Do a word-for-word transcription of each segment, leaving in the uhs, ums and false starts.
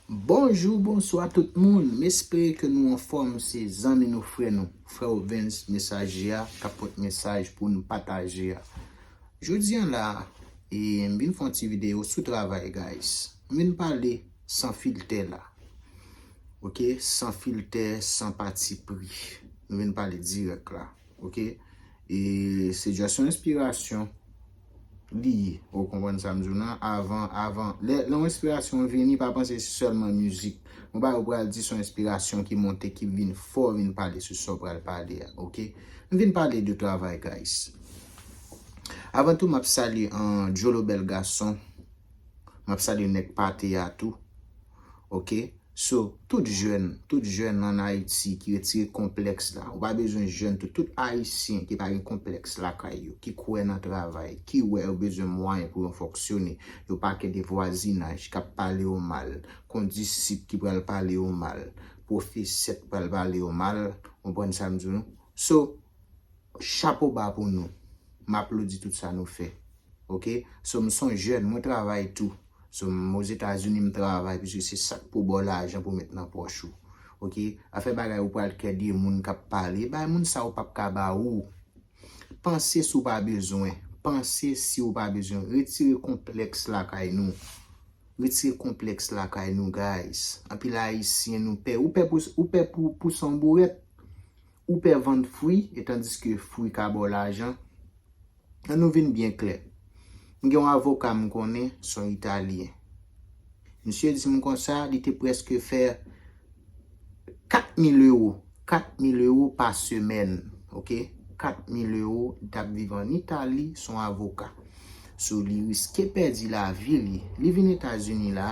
Bonjou, bonswa tout moun. M espere ke nou anfòm. Se zanmi nou, frè nou, frè Ovens, mesaje a, k ap pote mesaj pou n pataje a. Jodi a la, e, m vin fè yon ti videyo sou travay, guys. M vin pale san filtè la. Ok? San filtè, san pati pri. Nou vin pale dirèk la. Ok? E se just yon enspirasyon li ye. Ou konprann sa m di w nan? Avan, avan, lè, lè yon enspirasyon vini, pa panse se sèlman mizik. Mwen pa ou pral di se yon enspirasyon ki monte, ki vin fò, vin pale sou sa w pral pale a, ok? M vin pale de travay, guys. Avan tou, m ap salye an Jolo Bèl Gason. M ap salye nèg pate a tou. Ok? So, tout jèn, tout jèn ann Ayiti ki retire konplèks la, ou pa bezwen jèn tou, tout Ayisyen ki pa gen konplèks lakay yo, ki kwè nan travay, ki wè yo bezwen mwayen pou yo fonksyone, yo pa kè de vwazinaj k ap pale yo mal, kondisip ki pral pale yo mal, pwofesè k pral pale yo mal, konprann sa m di w? So, chapo ba pou nou. M aplodi tout sa nou fè. Ok? So, m se yon jèn, mwen travay tou. So, m Ozetazini, m travay, piske se sa k pou ba w lajan pou met nan pòch ou. Ok? Afè bagay ou pral kè de moun k ap pale, bay moun sa ou p ap ka ba ou. Panse si w pa bezwen. Panse si w pa bezwen. Retire konplèks lakay nou. Retire konplèks lakay nou, guys. Anpil Ayisyen, nou pè. Ou pè pou, ou pè pou, pou san bourèt. Ou pè vann fwi, e tandiske fwi ka ba w lajan. Ann nou vin byen klè. M gen yon avoka m konnen, se yon Italyen. Misye di m konsa, li te prèske fè kat mil ewo. Kat mil ewo pa semèn. Ok? Kat mil ewo, li t ap viv ann Itali, se yon avoka. So, li riske pèdi lavi li. Li vin Etazini la.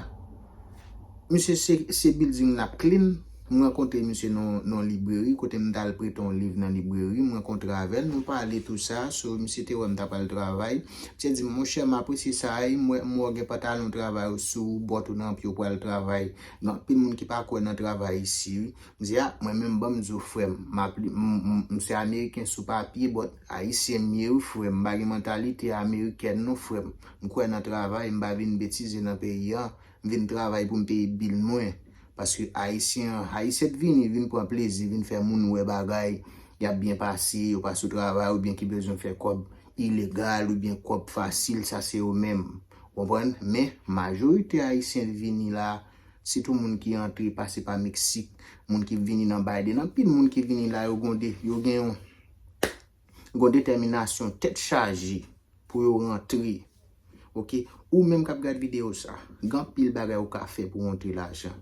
Misye se, se building l ap clean. M rankontre misye nan, nan libreri, kote m t al prete yon liv nan libreri. M rankontre avè l, nou pale tou sa. So, misye te wè m t ap al travay. Misye di m, monchè, m apresye sa, wi. M wè, m wè w gen pantalon travay ou sou ou, bòt ou nan pye w pral travay. Gen anpil moun ki pa kwè nan travay isi, wi. M di, a, mwen menm, ban m di w, frè m, m ap li, m, m, m se Ameriken sou papye, but Ayisyen m ye, wi, frè m. M pa gen mantalite amerikèn, non, frè m. M kwè nan travay, m pa vin betize nan peyi a. M vin travay pou m peye bil mwen. Paske Ayisyen an, Ayisyen t vini, vin pran plezi, vin fè moun wè bagay, y ap byen pase, yo pa sou travay, oubyen ki bezwen fè kòb ilegal, oubyen kòb fasil, sa se yo menm. Konprann? Men, majorite Ayisyen t vini la, sitou moun ki antre pase pa Meksik, moun ki vini nan Biden, anpil moun ki vini la, yo gen de, yo gen yon, gen yon detèminasyon tèt chaje pou yo rantre. Ok? Ou menm k ap gad videyo sa, gen anpil bagay ou ka fè pou rantre lajan.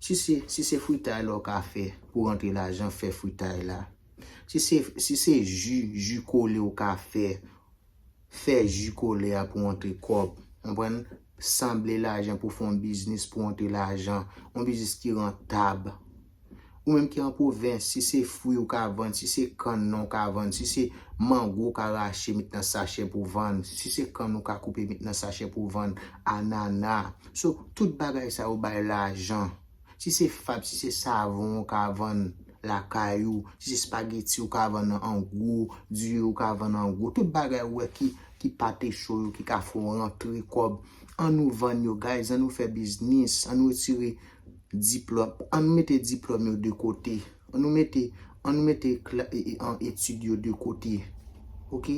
Si se, si se fritay la ou ka fè pou rantre lajan, fè fritay la. Si se, si se ji, ji kole ou ka fè, fè ji kole a pou rantre kòb. Konprann? Sanble lajan pou fè yon biznis pou rantre lajan. Yon biznis ki rantab. Ou menm ki an pwovens, si se fwi ou ka vann, si se kann ou ka vann, si se mango ou ka rache, met nan sachè pou vann, si se kann ou ka koupe, met nan sachè pou vann, anana. So, tout bagay sa yo bay lajan. Si se fab, si se savon ou ka vann lakay ou, si se spageti ou ka vann an gwo, diri ou ka vann an gwo, tout bagay ou wè ki, ki pate cho yo, ki ka fè w rantre kòb, ann nou vann yo, guys, ann nou fè biznis, ann nou retire diplòm, ann nou mete diplòm yo de kote, ann nou mete, ann nou mete kla-, e, e, an etid yo de kote. Ok?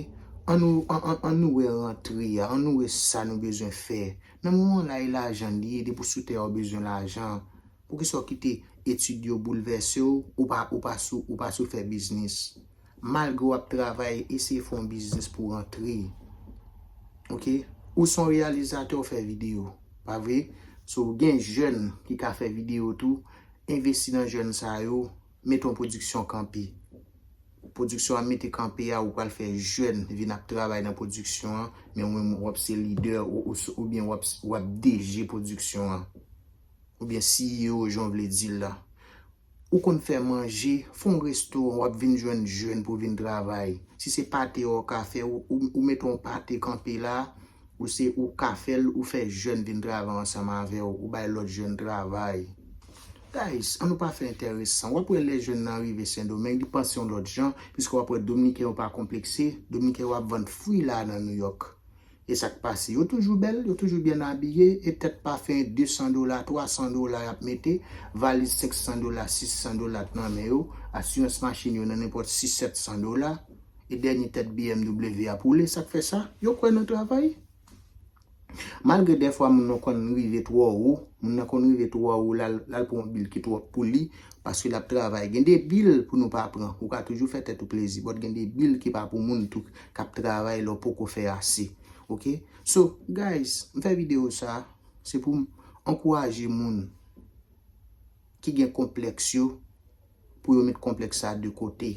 Ann nou, an, an, ann nou wè rantre a, ann nou wè sa nou bezwen fè. Nan moman la, e lajan li ye, depi w sou tè a, w bezwen lajan. Poukisa w kite etid yo boulvèse w, ou pa, ou pa sou, ou pa sou fè biznis? Malgre w ap travay, eseye fè yon biznis pou w rantre. Ok? Ou se yon reyalizatè, w fè videyo, pa vre? So, gen jèn ki ka fè videyo tou, envesti nan jèn sa yo, mete yon pwodiksyon kanpe. Pwodiksyon an mete kanpe a, ou pral fè jèn vin ap travay nan pwodiksyon an, men ou menm w ap se lidè ou, ou, oubyen w ap, w ap D G pwodiksyon an. Oubyen C E O, jan w vle di l la. Ou konn fè manje, fè yon restoran, w ap vin jwenn jèn pou vin travay. Si se pate w ka fè, ou, ou, ou mete yon pate kanpe la, ou se, ou ka fè l, ou fè jèn vin travay ansanm avè w, ou bay lòt jèn travay. Guys, ann nou pa fè enteresan. W ap wè lè jèn nan rive Sendomeng, li panse yon lòt jan, piske w ap wè Dominiken yo pa konplekse, Dominiken yo ap vann fwi la nan New York. E sa k pase? Yo toujou bèl, yo toujou byen abiye, e tèt pa fen, de san dola, twa san dola y ap mete, valiz senk san dola, sis san dola t nan men yo, asirans machin yo nan nenpòt sis sèt san dola, e dènye tèt B M W ap woule. Sa k fè sa? Yo kwè nan travay. Malgre dèfwa moun nan konn rive twò wo, moun nan konn rive twò wo, l al, l al pran yon bil ki twòp pou li, paske l ap travay. Gen de bil pou nou pa pran. Ou ka toujou fè tèt ou plezi, but gen de bil ki pa pou moun tou k ap travay lè w poko fè ase. Oke? So, guys, m fè videyo sa, se pou m ankouraje moun ki gen konplèks yo, pou yo met konplèks sa de kote.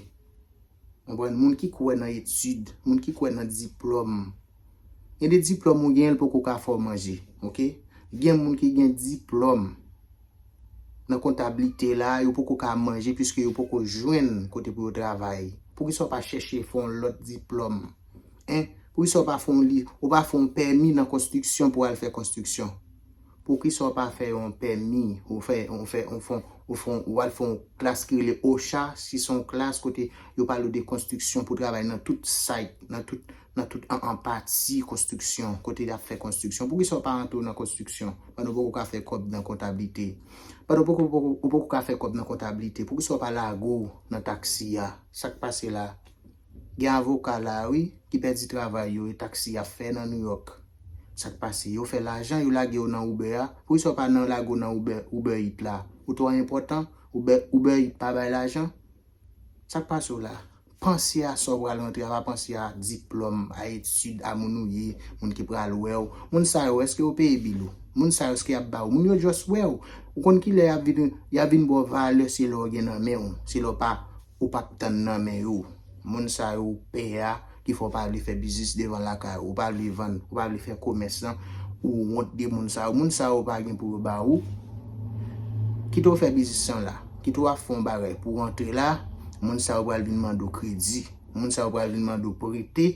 Konprann? Moun ki kwè nan etid, moun ki kwè nan diplòm. Gen de diplòm ou genyen, l poko ka fè w manje, oke? Gen moun ki gen diplòm nan kontablite la, yo poko ka manje piske yo poko jwenn kote pou yo travay. Poukisa w pa chèche fè yon lòt diplòm? Hein? Poukisa w pa fè yon li, ou pa fè yon pèmi nan konstriksyon pou al fè konstriksyon? Poukisa w pa fè yon pèmi, ou fè, ou fè, ou fè, ou fè, ou al fè yon klas ki rele OSHA, si se yon klas kote yo pale de konstriksyon pou travay nan tout site, nan tout, nan tout an, an pati konstriksyon, kote y ap fè konstriksyon? Poukisa w pa antre nan konstriksyon? Pandan w poko ka fè kòb nan kontablite. Pandan w poko, poko, ou poko ka fè kòb nan kontablite, poukisa w pa lage w nan taksi a? Sa k pase la? Gen avoka la, wi, ki pèdi travay yo, e taksi y ap fè nan New York. Sa k pase? Yo fè lajan, yo lage yo nan Uber a. Poukisa w pa nan lage w nan Uber, Uber Eats la? Ou twò enpòtan? Uber, Uber Eats pa bay lajan? Sa k pase w la? Panse a sa w pral rantre a, pa panse a diplòm, a etid, a moun ou ye, moun ki pral wè w. Moun sa yo, èske yo peye bil ou? Moun sa yo, èske y ap ba ou? Moun yo just wè w. Ou konn kilè y ap vin, y ap vin ba w valè, se lè w gen nan men w. Se lè w pa, ou p ap tann nan men yo. Moun sa yo ou pè a, ki fè w pa vle fè biznis devan lakay ou, ou pa vle vann, ou pa vle fè komès lan, ou wont de moun sa yo. Moun sa yo pa gen pou yo ba ou. Kite w fè biznis lan la, kite w ap fè yon bagay pou w antre la, moun sa yo pral vin mande w kredi, moun sa yo pral vin mande w prete,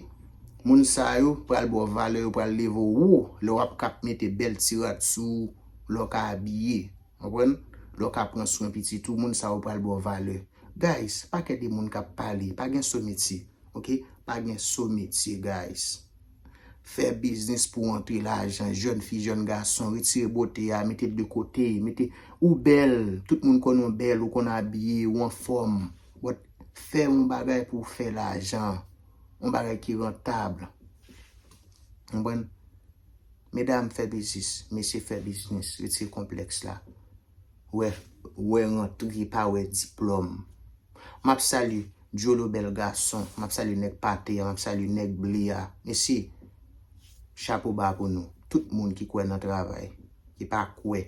moun sa yo pral ba w valè, yo pral leve w wo, lè w ap kap mete bèl ti rad sou ou, lè w ka abiye, konprann? Lè w ka pran swen pitit ou, moun sa yo pral ba w valè. Guys, pakèt de moun k ap pale, pa gen so metye, oke? Pa gen so metye, guys. Fè biznis pou w antre lajan, jèn fi, jèn gason, retire bote a, mete l de kote, mete, ou bèl, tout moun konnen w bèl, ou konn abiye, ou anfòm. But fè yon bagay pou w fè lajan, yon bagay ki rantab. Konprann? Medam, fè biznis, mesye, fè biznis, retire konplèks la. Wè, wè rantre, pa wè diplòm. M ap salye Jolo, bèl gason, m ap salye nèg pate a, m ap salye nèg ble a. Mesye, chapo ba pou nou. Tout moun ki kwè nan travay, ki pa kwè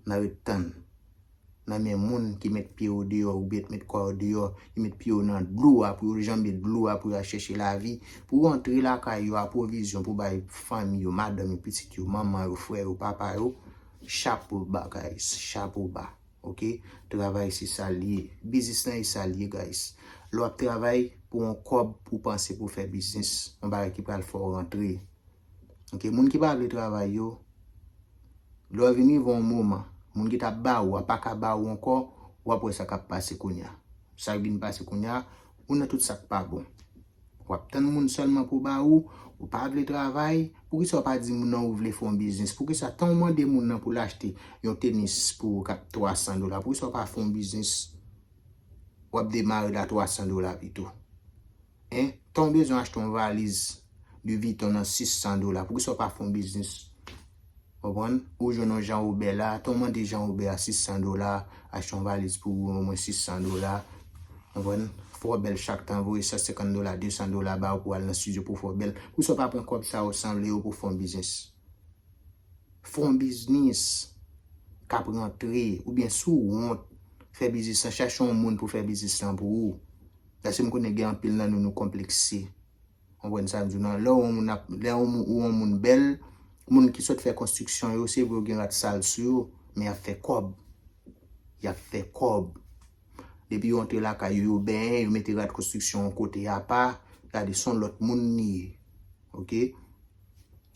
nan ret tann nan men moun ki met pye yo deyò oubyen met kò yo deyò, ki met pye yo nan dlo a pou yo janbe dlo a pou yo al chèche lavi, pou yo antre lakay yo a pwovizyon pou bay fanmi yo, madanm yo, pitit yo, manman yo, frè yo, papa yo. Chapo ba, guys, chapo ba. Oke? Travay se sa l ye. Biznis lan e sa l ye, guys. Lè w ap travay pou yon kòb, pou w panse pou w fè biznis, yon bagay ki pral fè w rantre. Oke? Moun ki pa vle travay yo, lè w vin rive yon moman, moun ki t ap ba ou a pa ka ba ou ankò, w ap wè sa k ap pase kounye a. Sa k vin pase kounye a, ou nan tout sa k pa bon. W ap tann moun sèlman pou ba ou, ou pa vle travay, poukisa w pa di moun nan ou vle fè yon biznis? Poukisa tan w mande moun nan pou l achte yon tenis pou ou k ap twa san dola, poukisa w pa fè yon biznis? W ap demare l a twa san dola pito. Hein? Tan w bezwen achte yon valiz Louis Vuitton nan sis san dola, poukisa w pa fè yon biznis? Konprann? Ou jwenn yon Jean Robert la, tan w mande Jean Robert a sis san dola, achte yon valiz pou ou, omwen sis san dola. Konprann? Fè w bèl chak tan, voye san senkant dola, de san dola ba ou pou al nan estidyo pou fè w bèl. Poukisa w pa pran kòb sa yo, sanble yo pou fè yon biznis? Fè yon biznis k ap rantre, oubyen si w wont fè biznis lan, chache yon moun pou fè biznis lan pou ou. Paske m konnen gen anpil nan nou, nou konplekse. Konprann sa m di w nan? Lè yon moun ap, lè yon moun, ou yon moun bèl, moun ki sot fè konstriksyon yo, se vre yo gen rad sal sou yo, men y ap fè kòb. Y ap fè kòb. Depi yo antre lakay yo, yo benyen, yo mete rad konstriksyon yon kote apa, gade, se yon lòt moun li ye. Oke?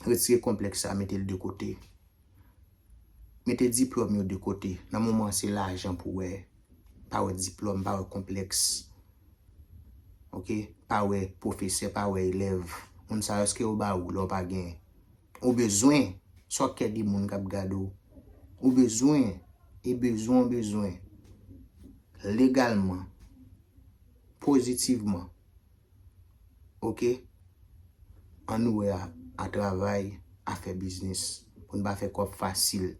Retire konplèks sa, mete l de kote. Mete diplòm yo de kote. Nan moman an, se lajan pou wè. Pa wè diplòm, pa wè konplèks. Oke? Pa wè pwofesè, pa wè elèv. Moun sa yo, èske yo ba ou lè w pa genyen? Ou bezwen, sa w kè di moun k ap gade w. Ou bezwen, e bezwen w bezwen, legalman, pozitivman. Oke? Ann nou wè a, a travay, a fè biznis. Pou n pa fè kòb fasil.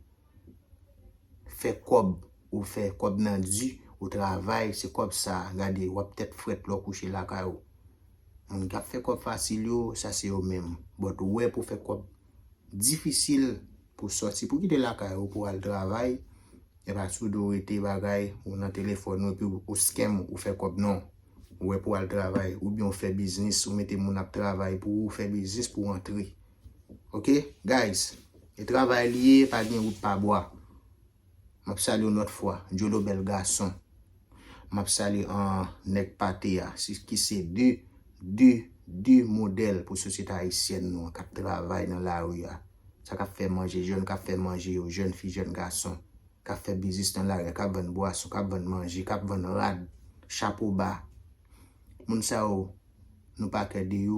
Fè kòb, ou fè kòb nan di, ou travay, se kòb sa, gade, w ap tèt frèt lè w kouche lakay ou. Moun k ap fè kòb fasil yo, sa se yo menm. But ou wè pou fè kòb difisil pou sòti, pou kite lakay ou, pou al travay, epa sou do rete bagay, ou nan telefòn ou, epi ou, ou scam, ou fè kòb non. Ou wè pou al travay, oubyen ou fè biznis, ou mete moun ap travay pou ou, fè biznis pou antre. Oke, guys, e travay li ye, pa gen wout pa bwa. M ap salye w yon lòt fwa, Jolo bèl gason. M ap salye an nèg pate a, si, ki se de, de, de modèl pou sosyete ayisyèn nou an k ap travay nan lari a. Sa k ap fè manje, jèn k ap fè manje yo, jèn fi, jèn gason, k ap fè biznis nan lari a, k ap vann bwason, k ap vann manje, k ap vann rad, chapo ba. Moun sa yo, nou pa kè de yo,